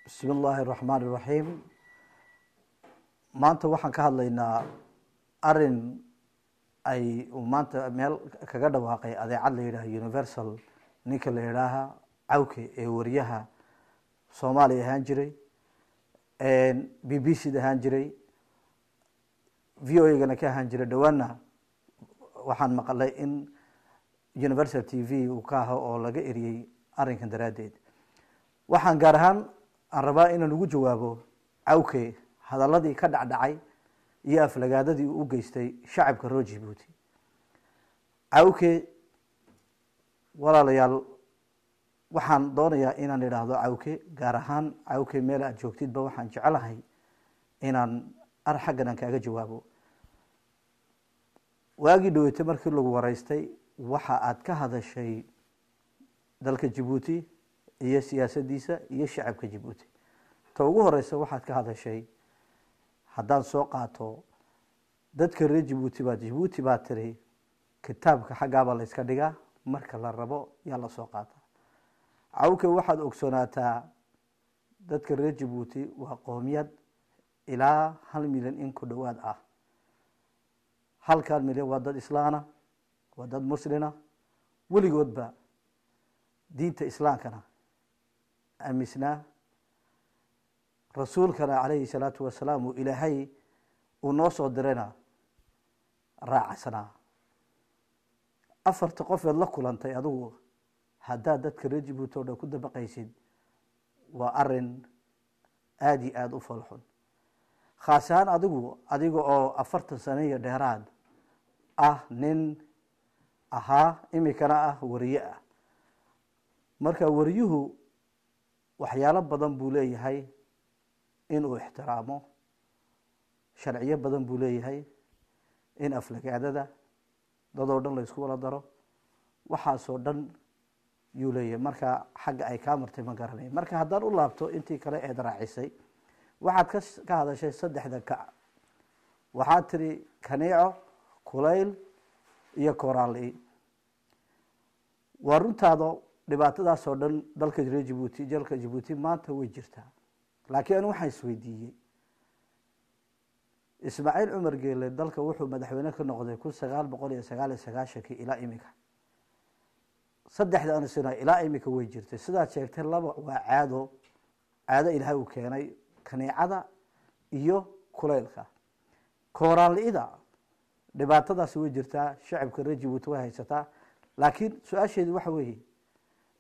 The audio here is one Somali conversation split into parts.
Bismi illaahi araxmaan iraxiim. Maanta waxaan ka hadlaynaa arin ay maanta meel kaga dhawaaqay adeecad la yidhaaha Universal, ninka la yidhaaha Cawke ee wariyaha Soomaaliya ahaan jiray, BBC da ahaan jiray, VOA gana ka ahaan jiray. Dhowaanna waxaan maqalay in Universal TV uu ka aho oo laga eriyey arrinkan daraaddeed. Waxaan gaar ahaan aan rabaa inaan ugu jawaabo Cawke hadaladii ka dhacdhacay iyo aflagaadadii uu u geystay shacabka reer Jibuuti. Cawke, walaalayaal, waxaan doonayaa inaan idhaahdo Cawke, gaar ahaan Cawke, meel aad joogtidba waxaan jecelahay inaan ar xaggan aan kaaga jawaabo. Waagii dhaweytay markii lagu waraystay, waxa aad ka hadashay dalka Jibuuti iyo siyaasaddiisa iyo shacabka Jibuuti. Ta ugu horeysa waxaad ka hadashay, haddaan soo qaato, dadka reer Jibuuti baa Jibuuti baa tiri kitaabka xaggaabaa la yska dhigaa, marka la rabo yaa la soo qaata. Cawke, waxaad ogsoonaataa dadka reer Jibuuti waa qoomiyad ilaa 1 milyan in ku dhowaad ah. Halkan milyan waa dad islaana, waa dad muslina, weligoodba diinta islaamkana aamisnaa, rasuulkana calayhi salaatu wasalaam uu Ilaahay uu noo soo dirayna raacsanaa. Afarta qofeed la kulantay adigu haddaad dadka reer Jibuuti oo dhan ku dabaqaysid, waa arin aada iyo aada u falxun, khaas ahaan adigu, adiga oo 40 sano iyo dheeraad ah nin ahaa, imikana ah wariye ah. Marka wariyuhu waxyaalo badan buu leeyahay inuu ixtiraamo, sharciyo badan buu leeyahay. In aflagaadada dadoo dhan la isku wada daro, waxaasoo dhan yuu leeyahay. Marka xagga ay kaa martay ma garanay. Marka haddaan u laabto intii kale eed raacisay, waxaad ka hadashay saddexda kac. Waxaad tiri kaneeco, kulayl iyo koraali. Waa runtaado, dhibaatadaasoo dhan dalka reer Jibuuti, dalka Jibuuti maanta way jirtaa. Laakiin anu waxaan isweydiiyey, Ismaaciil Cumar Geele dalka wuxuu madaxweyne ka noqday 1999-kii ilaa iminka. Saddexda anisina ilaa iminka way jirtay. Sidaad sheegtay, laba waa caado, caado Ilaahay uu keenay, kaneecada iyo kulaylka. Kooraan-li'ida dhibaatadaasi way jirtaa, shacabka reer Jibuuti way haysataa. Laakiin su-aasheedu waxa weeye,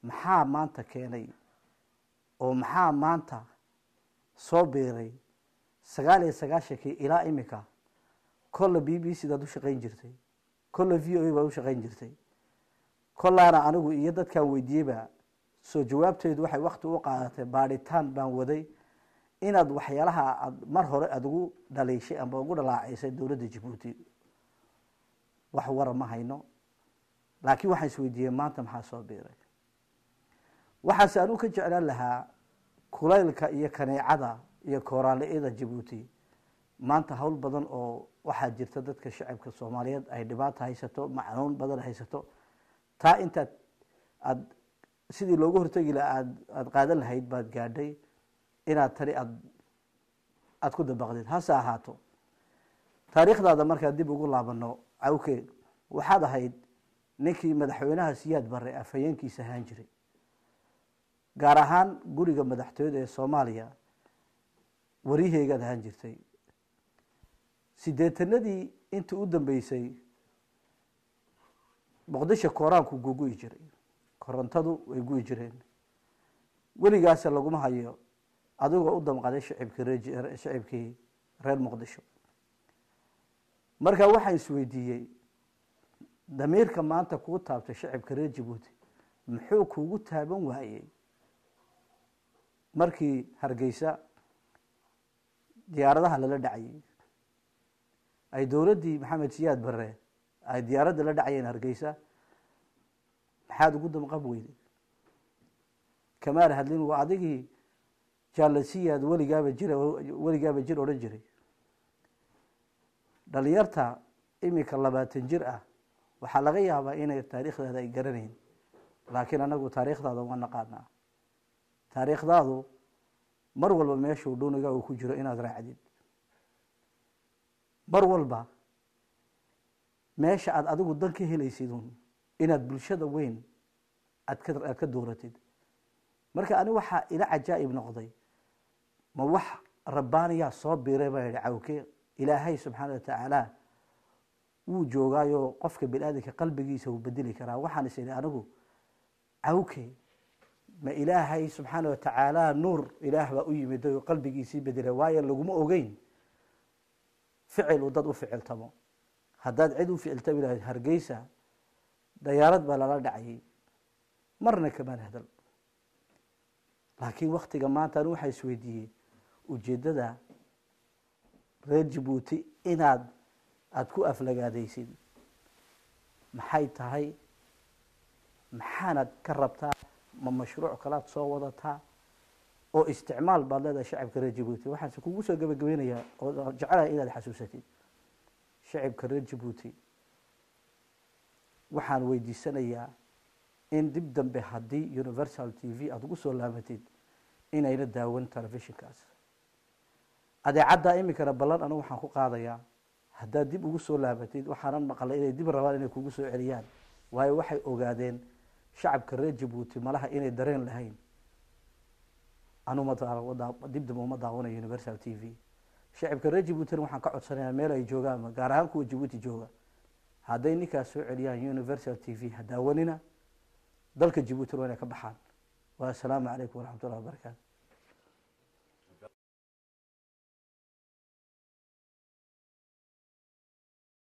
maxaa maanta keenay oo maxaa maanta soo biiray 99-kii ilaa iminka? Kolla BBC daad u shaqayn jirtay, kolla VOA baad u shaqayn jirtay, kollaana anigu iyo dadkaan weydiiyeyba soo jawaabteedu waxay wakti u qaadatay, baadhitaan baan waday inaad waxyaalaha aad mar hore aada ugu dhaliishay amba ugu dhalaacaysay dowladda Jabuuti. Wax wara ma hayno. Laakiin waxaan isweydiiyey, maanta maxaa soo biiray? Waxaase anuu ka jeclaan lahaa kulaylka iyo kaneecada iyo kooraanla-ida Jabuuti. Maanta hawl badan oo waxaa jirta dadka shacabka Soomaaliyeed ay dhibaata haysato, macnuun badan haysato. Taa intaad aada sidii loogu hortegi lahaa aada qaadan lahayd baad gaadhay inaad tani aada ku dabaqdid. Hase ahaato, taariikhdaada markaa dib ugu laabano, Cawke, waxaad ahayd ninkii madaxweynaha Siyaad Barre afhayeenkiisa ahaan jiray, gaar ahaan guriga madaxtooyada ee Soomaaliya waryaheygaad ahaan jirtay. Sideetanadii intii u dambeysay Muqdisho kooraanku gugu'i jiray, korontadu way gu'i jireen. Weligaasa laguma hayo adigoo u damqaday shacibkii ree shacibkii reer Muqdisho. Marka waxaan isweydiiyey, damiirka maanta kuu taabtay shacibka reer Jabuuti muxuu kuugu taaban waayey markii Hargeysa diyaaradaha lala dhacayay, ay dowladdii Maxamed Siyaad Barre ay diyaaradda la dhacayeen Hargeysa? Maxaad ugu damqab weyday? Kamaal hadlin. Waa adigii jaalasiyaad weligaaba jira, weligaaba jir odhan jiray. Dhalinyarta iminka 20 jir ah waxaa laga yaabaa inay taariikhdaada ay garanayn, laakiin anagu taariikhdaada waa naqaanaa. Taariikhdaadu Mar walba meeshuu dhuuniga uu ku jiro inaad raacdid, mar walba meesha aad adigu dan ka helaysid un inaad bulshada weyn aad ka dooratid. Marka ani waxaa ila cajaa'ib noqday, ma wax rabbaaniyaa soo biiray baa yidhi Cawke. Ilaahay subxaana wa tacaala wuu joogaayo, qofka biniaadamka qalbigiisa wuu bedeli karaa. Waxaan is idhi anigu, Cawke ma Ilaahay subxaana wa tacaala nuur Ilaah baa u yimiday oo qalbigiisii bedelay? Waayo laguma ogeyn ficil uu dad u ficiltamo. Haddaad cid u ficiltami lahayd, Hargeysa dayaarad baa lala dhacayay, marna kamaan hadal. Laakiin waktiga maanta anigu waxaa isweydiiyey ujeeddada reer Jabuuti inaad aada ku aflagaadaysid maxay tahay? Maxaanad ka rabtaa? Ma mashruuc kalaad soo wadataa oo isticmaal baad leedahay shacabka reer Jabuuti? Waxaanse kugu soo gebagabeynayaa oo jecelahay inaad xasuusatid shacibka reer Jabuuti. Waxaan weydiisanayaa in dib dambe haddii Universal TV aada ugu soo laabatid inayna daawan telefishinkaas adeecaddaa. Iminkana ballan anigu waxaan ku qaadayaa, haddaad dib ugu soo laabatid, waxaanan maqlay inay dib rabaan inay kugu soo celiyaan, waayo waxay ogaadeen shacabka reer Jabuuti malaha inay dareen lahayn. Anu ma dib dambe uma daawanayo Universal TV. Shacabka reer Jabuutina waxaan ka codsanayaa meel ay joogaan, gaar ahaan kuwa Jabuuti jooga, hadday ninkaas soo celiyaan Universal TV ha daawanina, dalka Jabuutina waa inay ka baxaan. Wassalaamu calaykum waraxmat ullahi wabarakaatu.